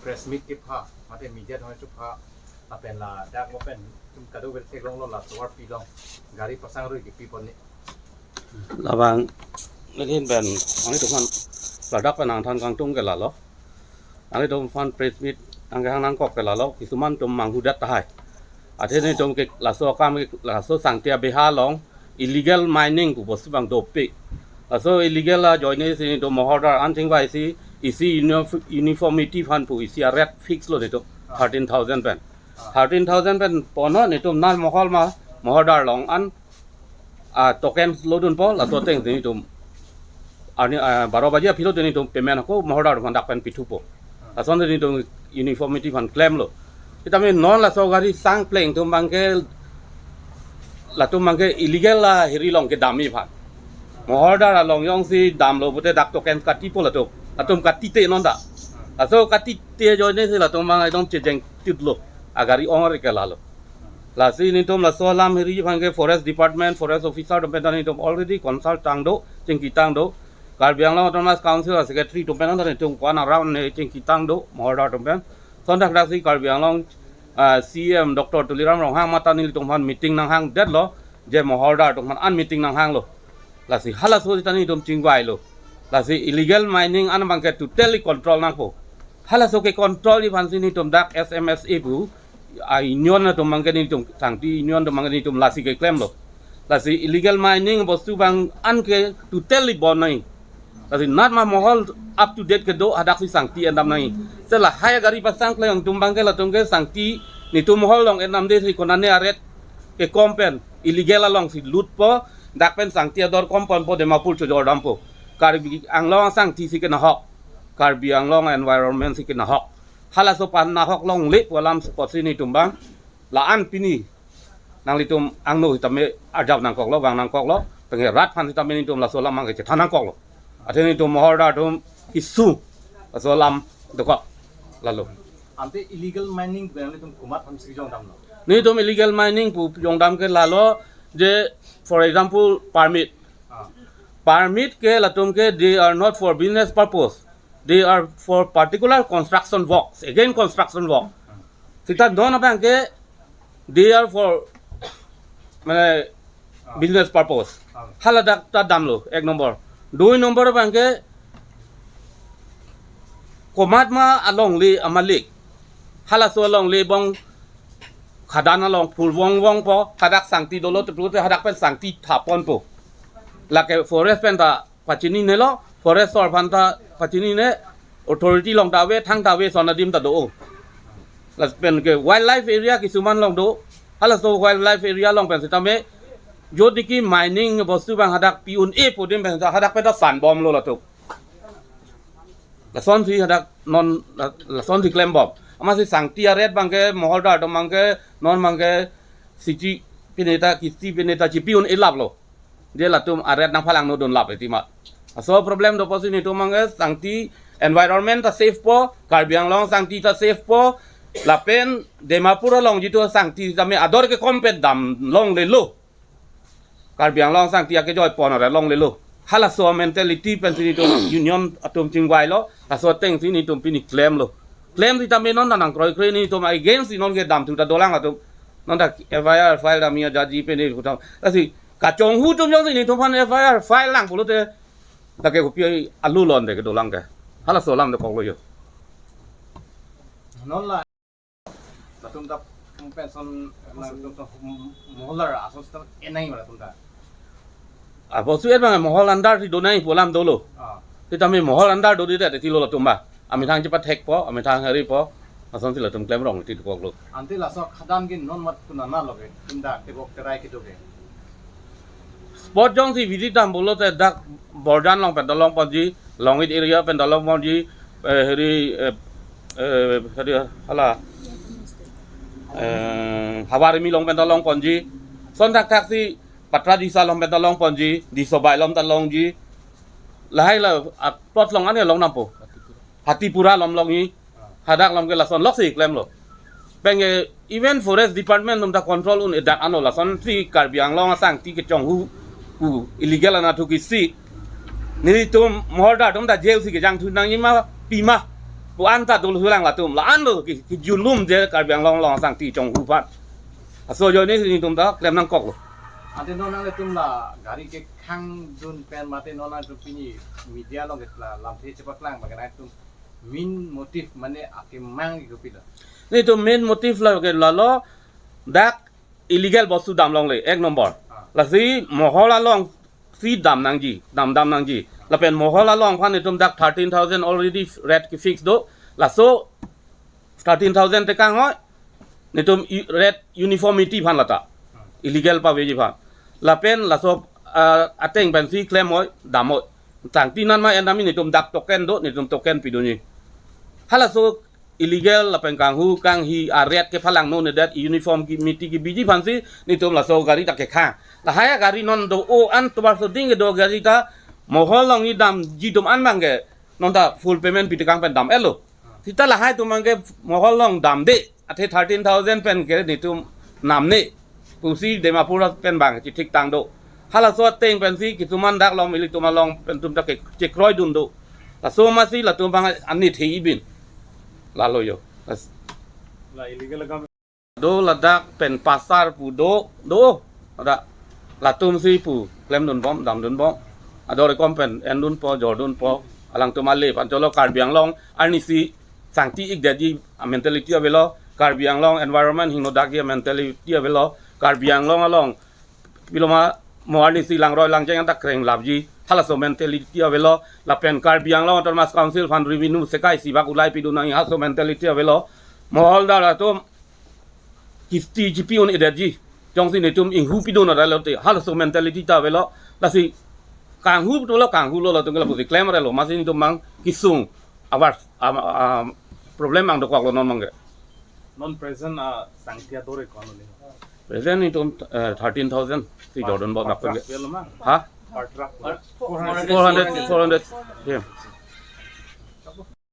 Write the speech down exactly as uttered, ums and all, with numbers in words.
Press meet kepha, mate media thong chepha, lapen ladak mo pen itum kado ber theklonglo, la tovar pilong, gari pasang rui kipi pon ni. Labang, nanghin pen, nanglitum aphan ladak pen nangthan kangtung ke lalo. Nanglitum aphan press meet nangkehang nangkok ke lalo, kisuman atum manghudet tahai. Athe netum ke laso akam ke, laso Sangti abeha along illegal mining pu bostu abang dopik. Laso illegal ajoine si netum Mohordar an chingvai si isi unif-, uniformity aphan pu isi a-rate fix lo netum thirteen thousand pen. Thirteen thousand pen ponlo netum nar Mohol ma Mohordar along an, ah, token lodunpo, laso ateng netum arni, ah, baro baji aphi lo netum payment ako Mohordar atum dak pen pithupo. Lason netum uniformity aphan klemlo. Sitame non laso gari sang pleng atum abangke, latum abangke illegal ahiri along kedamji aphan. Mohordar along jongsi damlo pute dak token katipo latum. Latum katite non ta. Laso katite ajoine si latum abang ekdom chejeng tutlo. Agari ong-re ke lalo. Lasi netum laso alam ahiri aphan ke Forest Department, Forest Officer atum pen ta netum already consult tang do, chingki tang do. Karbi Anglong Autonomous Council a-secretary atum pen ta netum ko-an around ne chingki tang do, Mohordar atum pen. Lason dak dak si Karbi Anglong, ah, C E M Doctor Tuliram Ronghang mate nelitum aphan meeting nanghangdetlo, je Mohordar atum aphan an meeting nanghanglo. Lasi halaso sita netum chingvailo. Lasi illegal mining an abangke totally control nangpo. Halaso ke controlji aphan si netum dak S M S A pu a-union atum abangke netum Sangti union atum abangke netum lasi keklemlo. Lasi illegal mining bostu abang an ke totally bon nangji. Lasi nat ma Mohol up to date kedo hadak si Sangti endam nangji. Se lahai gari pasang pleng atum abangke latum ke Sangti netum Mohol along endamde si konane a-rate kekom pen illegal along si lutpo, dak pen Sangti ador kom ponpo, Dimapur chojor dampo. Karbi Anglong Sangti si kenahok. Karbi Anglong environment si kenahok. Halaso aphan nahok longle pu alam apotsi netum abang la-an pini nanglitum angno sitame arjap nangkoklo, vang nangkoklo, pengerat aphan sitame netum laso alam abangke chethan nangkoklo. Athe netum Mohordar atum isu laso alam dokok lalo. Ante illegal mining pu nanglitum komat aphan si jongdamlo? Netum illegal mining pu jongdam ke lalo, je, for example, permit. Ah. Permit ke latum ke they are not for business purpose. They are for particular construction works, again construction work. Sita non abangke they are for, mane, business purpose. Haladak ta damlo, ek nombor. Dui nombor abangke komat ma alongle amalik. Halaso alongle bong khadan along phurvong vongpo, hadak Sangti dolo te pulote hadak pen Sangti thaponpo. Lake forest pen ta pachinine lo, forest asor aphan ta pachinine, authority along ta ave, thangta ave, son adim ta do. Lapen ke wildlife area kisuman along do. Halaso wildlife area along pen sitame, jodi ke mining bostu abang hadak pi un-e pu adim pen ta hadak pen ta sanbomlo latum. Lasonsi hadak non la-, lasonsi klembom. Amatsi Sangti a-rate abangke, Mohordar atum abangke, non abangke, siji pine ta, kisti pine ta chipi un-e laplo. Je latum a-rate nangphalang no dun lap eti ma. Laso problem do apotsi netum abangke Sangti environment ta safe po, Karbi Anglong Sangti ta safe po, lapen Dimapur along jitu Sangti tame ador kekom pen dam longlelo. Karbi Anglong Sangti akejoi pon ore longlelo. Halaso mentality pensi netum union atum chingvailo, laso atengsi netum pini klemlo. Klem sitame non ta nangkroikre, netum against non ke damthu ta dolang atum. Non ta F I R file damji ajaji pene kutam. Lasi kachonghu atum jongsi netum aphan F I R file lang pulote, lake kopi alu lon de kedolang ke. Halaso alam dokoklo jo. Non la. Latum ta pension, latum ta Mohordar ason sita enai ma latum ta. Apotsi et abang Mohol under si donai pu alam dolo. Ah. Sitame Mohol under dodi det, tilo latum ba. Amethang chepathekpo, amethang haripo. Lasonsi latum klemrong ti dokoklo. Ante laso khadan ke non mat kunana lo ke, tum dak tebok terai kedo ke. Spot jongsi visit dam pulote dak Borjan along pen ta longponji, Longit area pen ta longponji, eh, heri, eh, eh, heri hala, eh, Havarimi along pen ta longponji, son thakthak si Patradisa along pen ta longponji, Disobai along ta longji, lahai la, ah, plot along ane long nampo. Hatipura along longji, hadak along ke lason loksi klemlo. Pen ke even forest department atum ta control un-e dak ano, lasonsi Karbi Anglong Sangti kechonghu pu illegal anatthu kisi. Netum Mohordar atum ta jail si kejangthu nangji ma pima. Pu-an ta dul hulang latum, la-an lo ki, kijulum je Karbi Anglong along sangti chonghu aphan. Laso ajoine si netum ta klem nangkoklo. Ante non nanglitum la gari kekhangdun pen mate non nanglitum pini media along ke la lamthe chepaklang bagi nangtum main motive mane akemang ke kopilo? Netum main motive la ke lalo dak illegal bostu damlongle, ek nombor. Ah. Lasi mohol alongsi dam nangji, dam dam nangji. Lapen mohol along aphan netum dak thirteen thousand already rate kefix do. Laso thirteen thousand tekang hoi, netum i-, rate uniformity aphan lata. Illegal paveji aphan. Lapen laso, ah, ateng pensi klem hoi, dam hoi. Tangti nan ma endami netum dak token do, netum token pidunji. Halaso illegal lapen kanghu kanghi a-rate kephalangno nedet uniformity kebiji aphansi netum laso gari ta kekhang. Lahai gari non do-o an tovar soding kedo gari ta mohol along idamji atum an abang ke non ta full payment pitekang pen dam-etlo. Seta lahai atum abang ke mohol along damde, athe thirteen thousand pen ke netum namne pusi Dimapur pen abang chethik tang do. Halaso ateng pensi kisuman dak along ilitum along pen atum ta ke chekroidun do. Laso masi latum abang anit he ibin. Lalo yo. Las- La illegal agam do ladak pen pasar pu do, do. Ada latumsi pu klemdunbom, damdunbom. Ador ekom pen endunpo, jordunpo. Alangtum ale aphan cholo Karbi Anglong arnisi sangti-ikdetji a-mentality avelo. Karbi Anglong environment hingnodakji a-mentality avelo. Karbi Anglong along piloma mo arnisi langroi langjeng anta krenglapji, halaso mentality avelo. Lapen Karbi Anglong Autonomous Council aphan revenue sekai sibak ulai pidun nangji, halaso mentality avelo. Mohol dar atum kisti chipi un-edetji, jongsi netum inghu pidun arlo te, halaso mentality ta avelo. Lasi kanghu pulo, kanghulo latum ke lapusi klem arlo, masi netum abang kesung abar, am, am, problem abang dokoklo non abang ke. Non present a sangti ador ko-an lo ni? Present netum, eh, thirteen thousand si jordunbom dak pen ke. Truck lo ma? Ha? Per truck lo? Four hundred, four hundred. Yeah.